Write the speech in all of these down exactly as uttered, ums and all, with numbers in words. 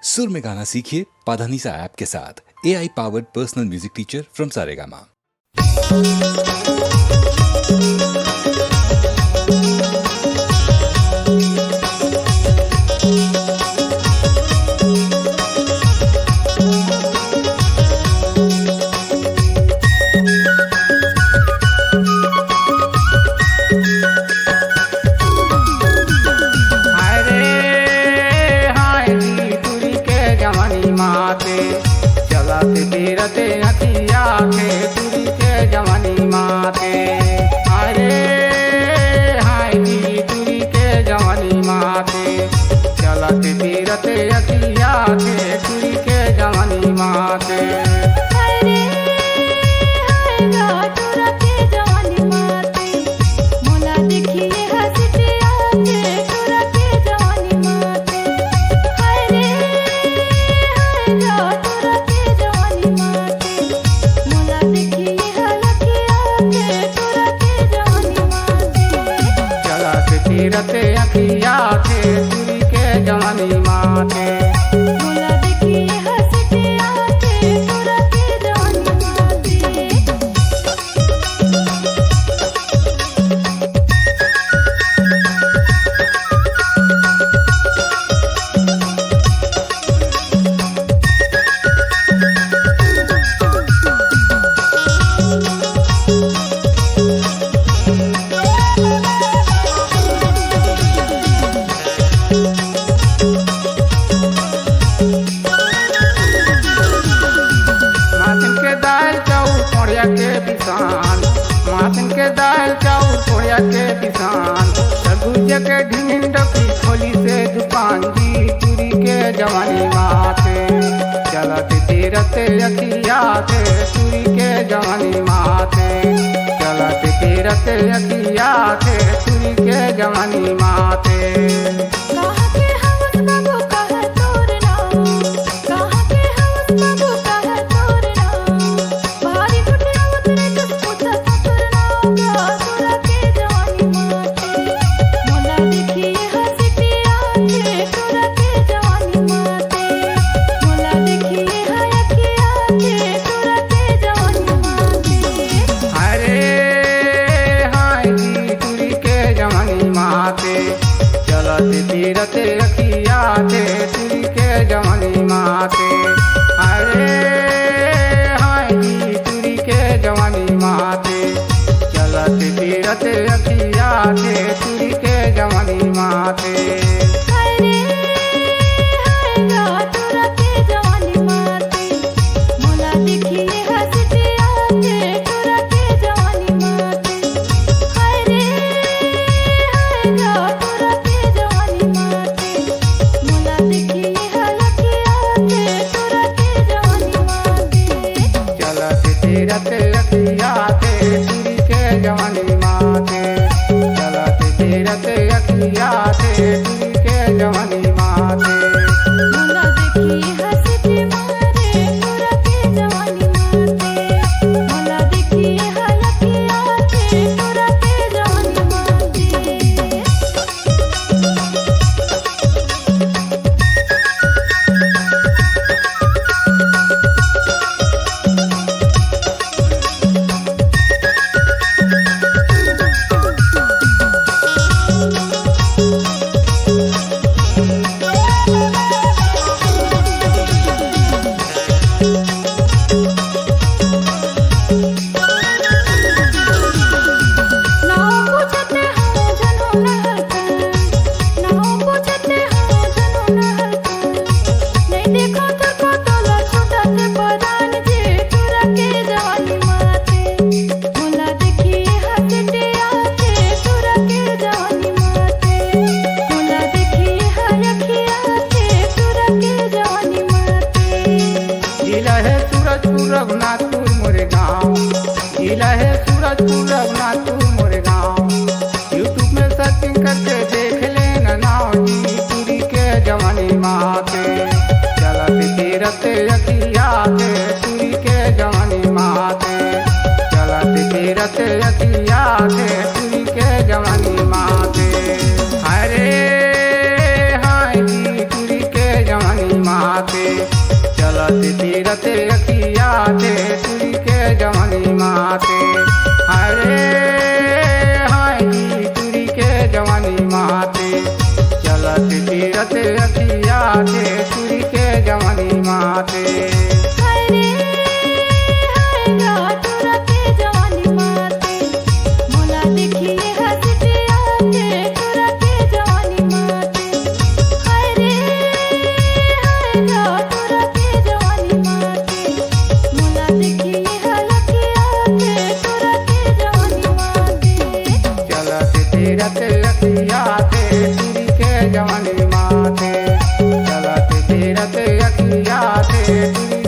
सुर में गाना सीखिए पाधानीसा ऐप के साथ। A I powered personal music teacher from Saregama. अरे हाय जी टुरी के जवानी माते, चलत फिरत अखिया के टुरी के जवानी माते। अरे हाय जी टुरी के जवानी माते, चलत फिरत अखिया के टुरी के जवानी माते। अरे हाय गा टुरा के जवानी माते, मोला देखिए हंसते आते टुरा के जवानी माते। अरे हाय गा टुरा के जवानी माते, मोला देखिए हलके आते टुरा के जवानी माते। चलत फिरत अखिया के टुरी के जवानी माते। मोला देखिए हंसते आते टुरा के जवानी माते। माथिन के दाल चाउर कोड़िया के पिसान, माथिन के दाल चाउर कोड़िया के पिसान, सरगुजा के ढिमिन डोकी खोली से दुकान जी टुरी के जवानी माते। चलत फिरत अखिया के टुरी के जवानी माते, चलत फिरत अखिया के टुरी के जवानी माते। कहाँ के हवस बाबू, कहाँ तोर नाम? कहाँ के हवस बाबू, कहाँ तोर नाम? भारी गुटिया उतरे जस पूछत तोर नाम। टुरा के जवानी माते, मोला देखिए हंसते आते टुरा के जवानी माते, मोला देखिए हयके आते टुरा के जवानी माते। अरे हाय जी टुरी के जवानी माते, चलत फिरत अखिया के टुरी के जवानी माते। अरे हाय जी टुरी के जवानी माते, चलत फिरत अखिया के टुरी के जवानी माते। अरे हाय गा टुरा के जवानी माते, मोला देखिए हंसते आते टुरा के जवानी माते। हाय रे, हाय गा टुरा के जवानी माते, मोला देखिए हलके आते टुरा के जवानी माते। चलत फिरत अखिया के टुरी के जवानी माते, चलत फिरत अखिया के टुरी के जवानी माते। मोला देखिए हंसते मारे टुरा के जवानी माते, मोला देखिए हलके आते टुरा के जवानी माते। जिला है सूरजपुर रघुनाथपुर मोरे गाँव, जिला है सूरजपुर रघुनाथपुर मोरे गाँव। YouTube में searching करके देख लेना नाव जी टुरी के जवानी माते। चलत फिरत अखिया के टुरी के जवानी माते, चलत फिरत अखिया के टुरी के जवानी माते। अरे हाय जी टुरी के जवानी माते। चलत फिरत अखिया से टुरी के जवानी माते। अरे हाय जी, टुरी के जवानी माते। चलत फिरत अखिया से टुरी के जवानी माते। अरे हाय गा टुरा के जवानी माते। मोला देखिए हंसते आते टुरा के जवानी माते। अरे हाय गा टुरा के जवानी माते। मोला देखिए हलके आते टुरा के जवानी माते। चलत फिरत अखिया से टुरी के जवानी माते। चलत फिरत अखिया से टुरी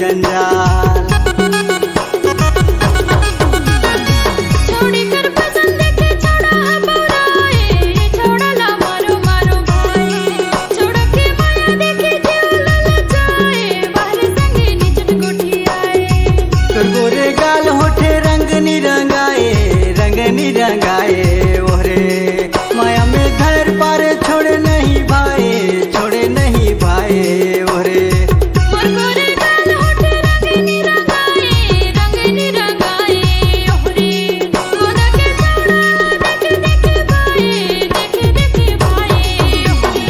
जंजाल। छोड़ी कर पसंद के छोड़ा बौराए, छोड़ा ला मारो मारो भाई। छोड़ा के माया देखे जीव ललचाए, बाहर संगे निचट गोठियाए। तोर गोरे गाल होठे रंग निरंगाए, रंग निरंगाए, ओहरे माया में धर पारे छोड़े नहीं भाई, छोड़े नहीं भाई, ओहरे। मोर गोरे गाल होठे रंग निरंगाए, रंग निरंगाए, ओहरे। सोना के चौड़ा देख देख भाई, देख देख भाई, ओहरे।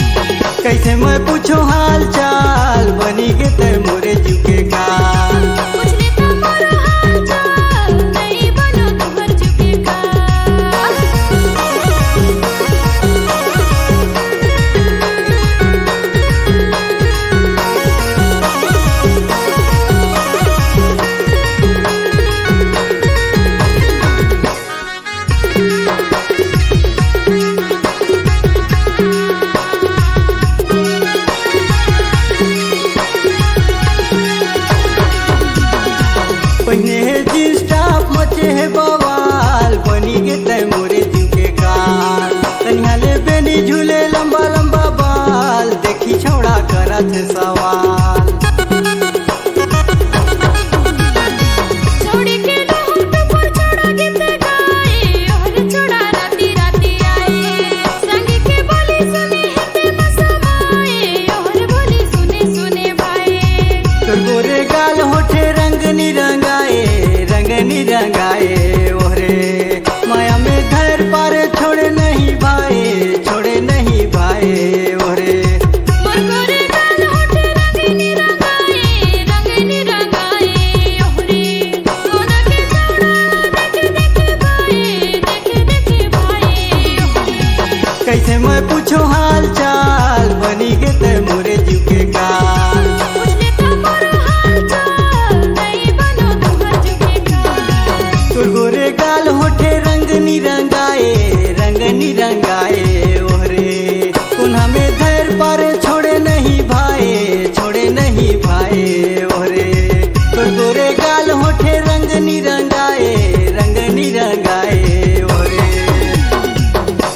कैसे मैं पूछो हाल चाल, बनी गे तै मोरे जीव के काल। पूछ ले तो मोरो हाल चाल, नहीं बनो तुहर जीव के काल। पहिने हे जींस टॉप, मचे हे बवाल, बनी गे तै मोरे जीव के काल। तनिया ले बेनी झूले लंबा लंबा बाल, देखी छौड़ा करत हे सवाल। छोड़ी के लहू टुपुर छोड़ा गीत गाए, ओहर छोड़ा राती राती आए। संगी के बोली सुने हिरदे म समाए, ओहर बोली सुने सुने भाए। तोर गोरे गाल होठे रंग निरंगाए, रंग निरंगाए, ओहरे माया में धर पारे छोड़े नहीं भाए, छोड़े नहीं भाए, ओहरे। मोर गोरे गाल होठे रंग निरंगाए, रंग निरंगाए, ओहरे। सोना के चौड़ा देख देख भाए, देख देख भाए, ओहरे। कैसे मैं पूछो हाल चाल, बनी गे तै मोरे जीव के काल। पूछ ले तो मोरो हाल चाल, नहीं बनो तुहर जीव के काल। तोर गोरे गाल होठे रंग निरंगाए, रंग निरंगाए, ओहरे। कोन्हा में धर पारे छोड़े नहीं भाए, छोड़े नहीं भाए, ओहरे। तोर गोरे गाल होठे रंग निरंगाए, रंग निरंगाए, ओहरे।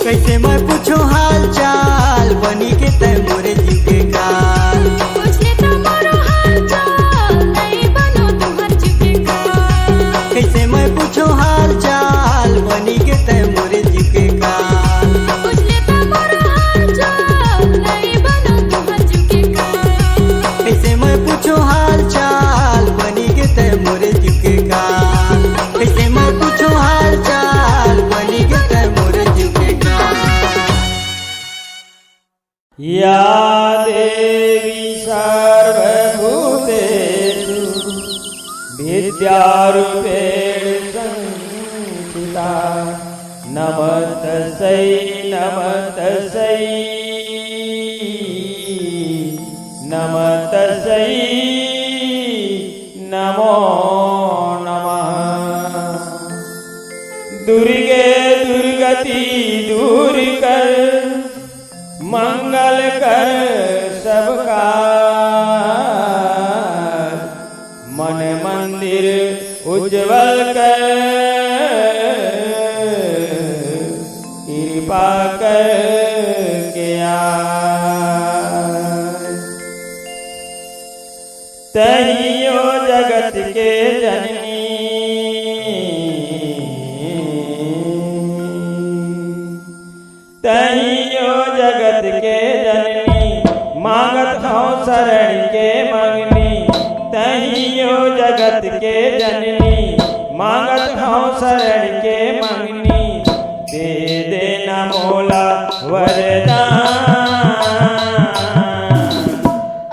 कैसे मैं पूछो हाल चाल, बनी गे तै मोरे जीव के काल। पूछ ले तो मोरो हाल चाल, नहीं बनो तुहर जीव के काल। कैसे मैं पूछो हाल चाल, बनी गे तै मोरे जीव के काल। पूछ ले तो मोरो हाल चाल, नहीं बनो तुहर जीव के काल। कैसे मैं पूछो हाल चाल, बनी गे तै मोरे जीव के काल। कैसे मैं पूछो हाल चाल, बनी गे तै मोरे जीव के काल। या देवी सर्वभूतेषु विद्यारूपेण संस्थिता। नमस्तस्यै, नमस्तस्यै, नमस्तस्यै, नमो नमः। दुर्गे दुर्गति दूर कर, मंगल कर सबका। मन मंदिर उज्जवल कर, कृपा करके आ। तहियो जगत के जननी, तहियो जगत के जननी, मांगत हौं शरण के मंगनी। तहियो जगत के जननी, मांगत हौं शरण के मंगनी। दे देना मोला वरदान।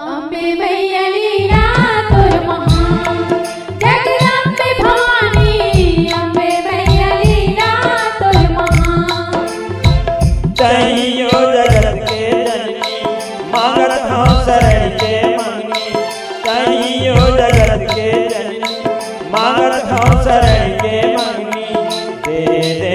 अम्बे मैया लीला तोर महान, जगदम्बे भवानी, अम्बे मैया लीला तोर महान। तहियो जगत के जननी, मांगत हौं शरण के मंगनी। तहियो जगत के जननी, मांगत हौं शरण के मंगनी। दे दे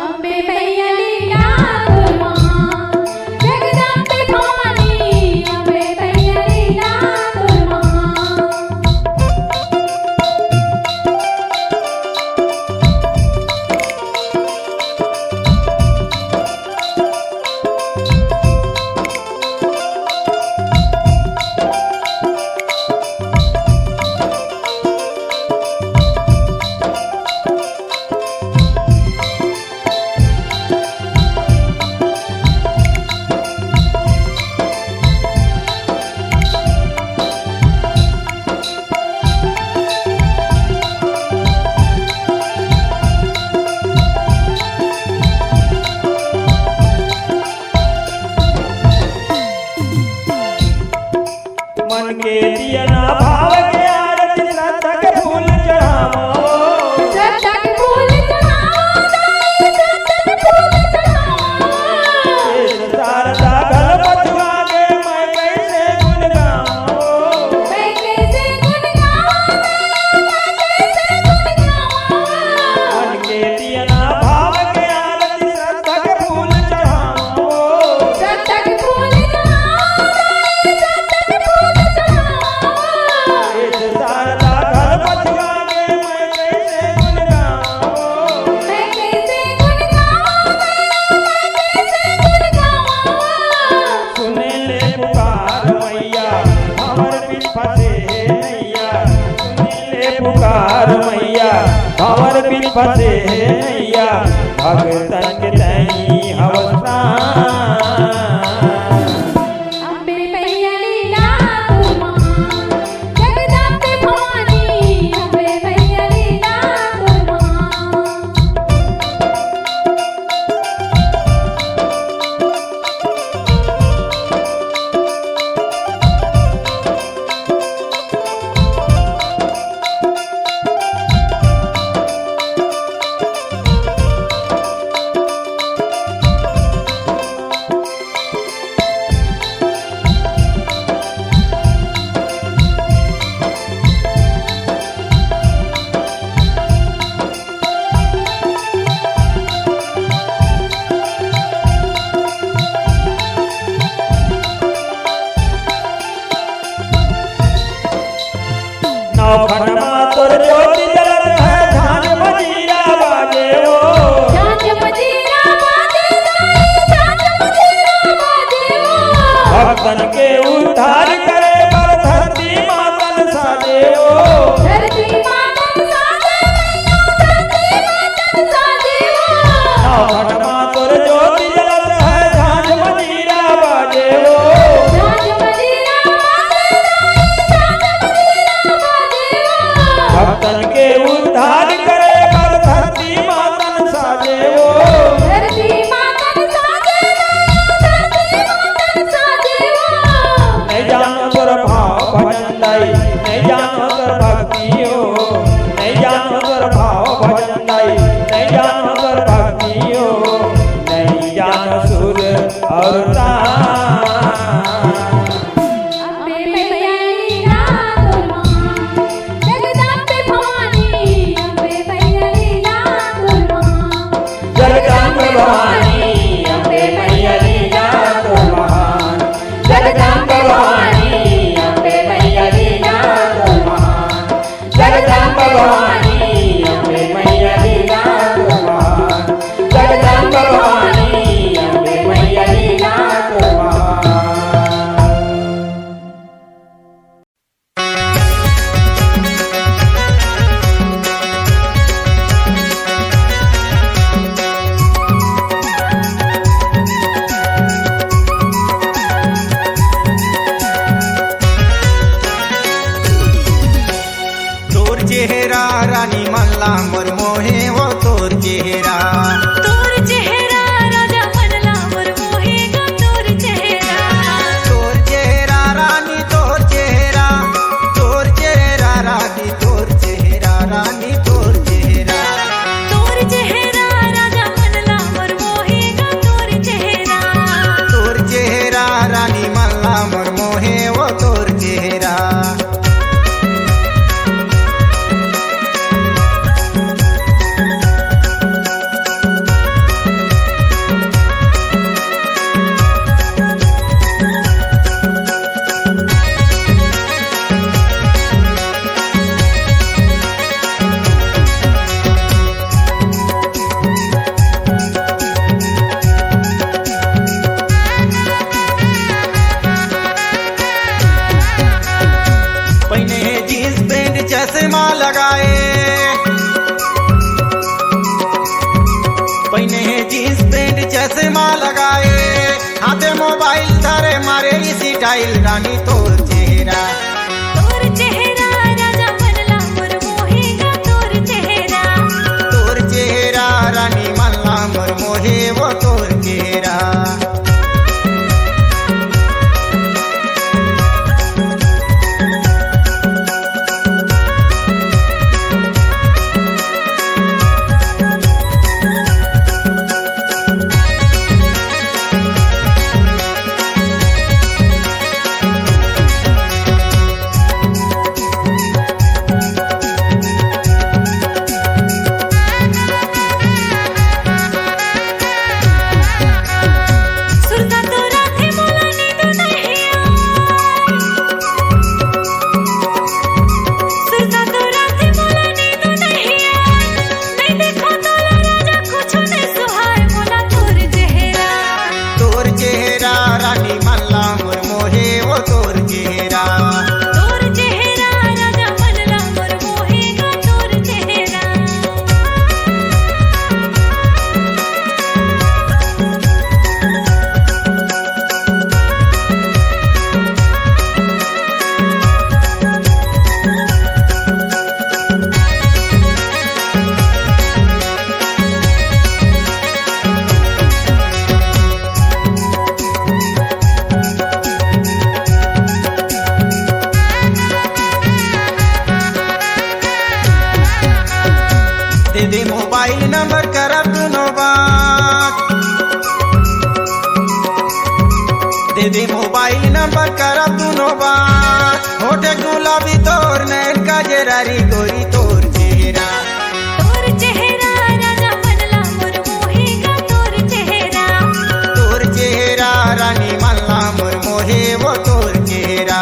अम्बे मैया लीला तोर महा, जगदम्बे भवानी, अम्बे मैया लीला तोर महा। मन के दिया ना भाव के आरती, श्रद्धा के फूल चढ़ावो। श्रद्धा के फूल चढ़ावो, श्रद्धा के फूल चढ़ावो। शारदा घल पछुआ के मैं कैसे गुण गावो। मैं कैसे गुण गावो, मैं कैसे गुण गावो। मन के दिया ना भाव के आरती, श्रद्धा के फूल चढ़ावो। श्रद्धा के फूल चढ़ावो, श्रद्धा के फूल चढ़ावो। शारदा घल पछुआ के मैं कैसे गुण गावो। मैं कैसे गुण गावो, मैं कैसे गुण गावो। सुन ले पुकार मैया, हमर बिन फंसे हे नैया। सुन ले पुकार मैया, हमर बिन फंसे हे नैया। भगतन के तई हवस प्राण। अम्बे मैया लीला तोर महा, जगदम्बे भवानी, अम्बे मैया लीला तोर महा। नौखंड मा तोर ज्योति जलत हे, झांझ मजीरा बाजे ओ। झांझ मजीरा बाजे दाई, झांझ मजीरा बाजे ओ। भक्तन के उद्धार करे बर धरती मातन साजे ओ। धरती मातन साजे मैया, धरती मातन साजे ओ। नौखंड मा तोर ज्योति जलत हे, झांझ मजीरा बाजे ओ। झांझ मजीरा बाजे दाई, झांझ मजीरा बाजे ओ। भक्तन के उद्धार करे बर धरती मातन साजे ओ। धरती मातन साजे ओ, धरती मातन साजे ओ। नइ जानो तोर भाव भजन दाई, नइ जानो तोर भक्ति ओ। नइ जानो तोर भाव भजन दाई, नइ जानो तोर भक्ति ओ। नइ जानो सुर अउ तान। अम्बे मैया लीला तोर महा, जगदम्बे भवानी, अम्बे मैया लीला तोर महा। जगदम्बे भवानी, अम्बे मैया लीला तोर महा। जगदम्बे भवानी, अम्बे मैया लीला तोर महा। जगदम्बे भवानी, अम्बे मैया लीला तोर महा। जगदम्बे भवानी, अम्बे मैया लीला तोर महा। तोर चेहरा रानी मन ला मोर मोहे ओ तोर चेहरा। तोर चेहरा राजा मन ला मोर मोहे गा तोर चेहरा। तोर चेहरा रानी तोर चेहरा। तोर चेहरा रानी तोर चेहरा रानी तोर चेहरा। तोर चेहरा राजा मन ला मोर मोहे गा तोर चेहरा। तोर चेहरा रानी मन ला मोर मोहे ओ तोर चेहरा। स्टाइल रानी तोर चेहरा। तोर चेहरा राजा मन ला मोर मोहेगा तोर चेहरा। तोर चेहरा रानी मन ला मोर मोहे वो तोर चेहरा। तोर चेहरा रानी मन ला मोर मोहे वो तोर चेहरा। तोर चेहरा राजा मन ला मोर मोहेगा तोर चेहरा। दे दे मोबाइल नंबर करब दुनो बात। दे दे मोबाइल नंबर करब दुनो बात। होठ गुलाबी तोर नैन काजरारी गोरी तोर चेहरा। तोर चेहरा राजा मन ला मोर मोहेगा तोर चेहरा। तोर चेहरा रानी मन ला मोर मोहे वो तोर चेहरा।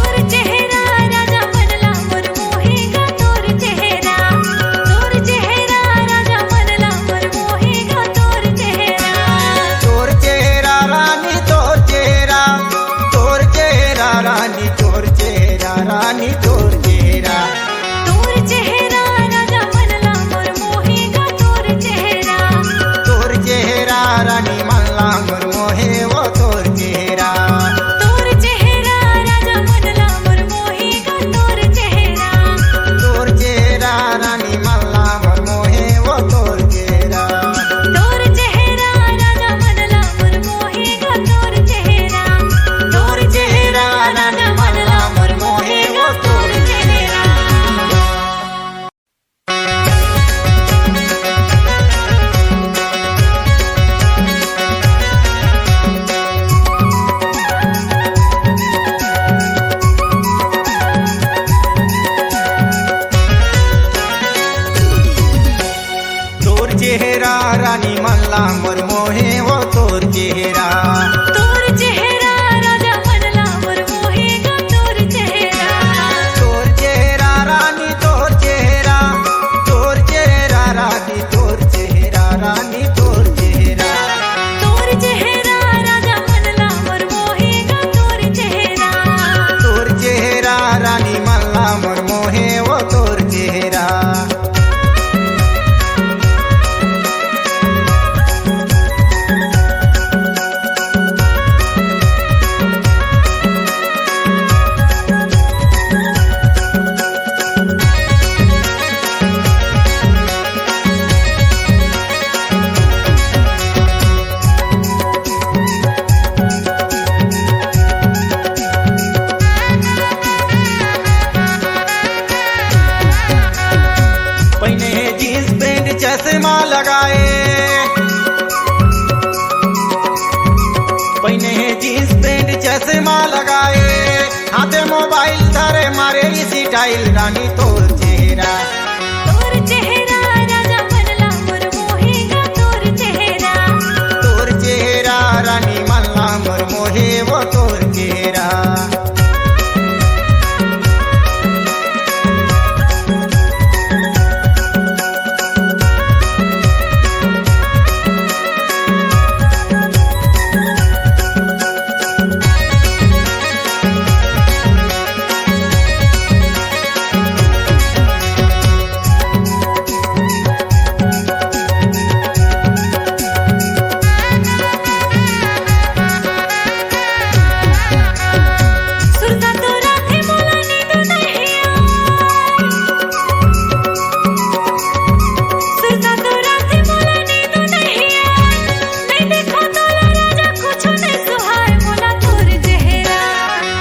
तोर चेहरा राजा मन ला मोर मोहेगा तोर चेहरा। तोर चेहरा राजा मन ला मोर मोहेगा तोर चेहरा। तोर चेहरा रानी तोर चेहरा। तोर चेहरा रानी तोर चेहरा रानी तोर चेहरा। तोर चेहरा राजा मन ला मोर मोहेगा तोर चेहरा। तोर चेहरा रानी मन ला मोर मोहे वो तोर चेहरा। तोर चेहरा राजा मन ला मोर मोहेगा तोर चेहरा। तोर चेहरा रानी मन ला मोर मोहे वो तोर चेहरा। तोर चेहरा राजा मन ला मोर मोहेगा तोर चेहरा। तोर चेहरा राजा मन ला मोर मोहे वो तोर चेहरा। तोर चेहरा रानी मन ला मोर मोहे वो तोर चेहरा। तोर चेहरा राजा मन ला मोर मोहेगा तोर चेहरा। तोर चेहरा रानी तोर चेहरा। तोर चेहरा रानी तोर चेहरा रानी तोर चेहरा। तोर चेहरा राजा मन ला मोर मोहेगा तोर चेहरा। तोर चेहरा रानी मन ला मोर मोहे वो तोर चेहरा। पहिने हे जींस पैंट चश्मा लगाए। पहिने हे जींस पैंट चश्मा लगा स्टाइल रानी तोर चेहरा। तोर चेहरा राजा मन ला मोर मोहेगा तोर चेहरा। तोर चेहरा रानी मन ला मोर मोहे वो तोर चेहरा।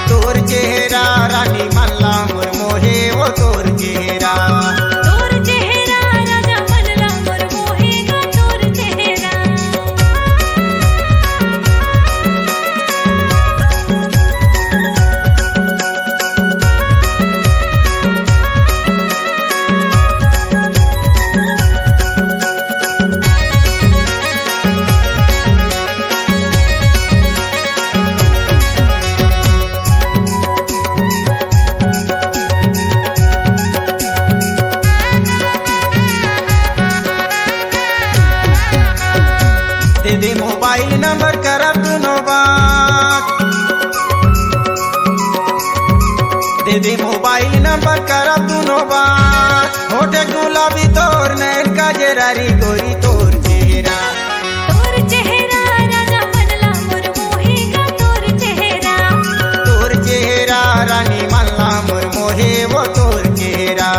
तोर चेहरा रानी मन ला मोर मोहे वो तोर चेहरा। तोर चेहरा राजा मन ला मोर मोहेगा तोर चेहरा। दे दे मोबाइल नंबर करब दुनो बात। दे दे मोबाइल नंबर करब दुनो बात। होठे गुलाबी तोर नैन काजरारी गोरी तोर चेहरा। तोर चेहरा राजा मन ला मोर मोहेगा तोर चेहरा। तोर चेहरा रानी मन ला मोर मोहे वो तोर चेहरा।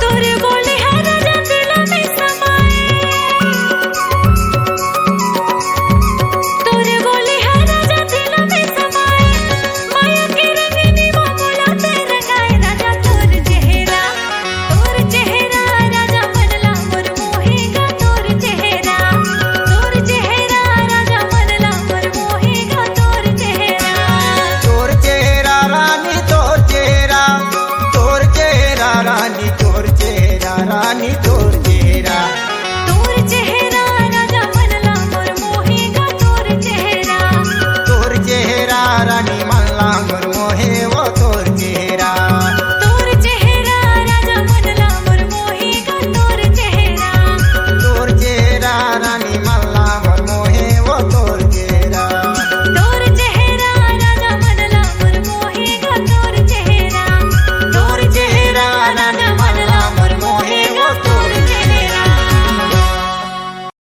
तोरे बोले हर राजा दिल में समाए। तोरे बोले हर राजा दिल में समाए। माया के रंगनी मा मोला ते रंगाए राजा तोर चेहरा। तोर चेहरा राजा मन ला मोर मोहेगा तोर चेहरा। तोर चेहरा राजा मन ला मोर मोहेगा तोर चेहरा। तोर चेहरा रानी तोर चेहरा। तोर चेहरा रानी तोर चेहरा रानी तोर चेहरा। तोर चेहरा राजा मन ला मोर मोहेगा तोर चेहरा। तोर चेहरा रानी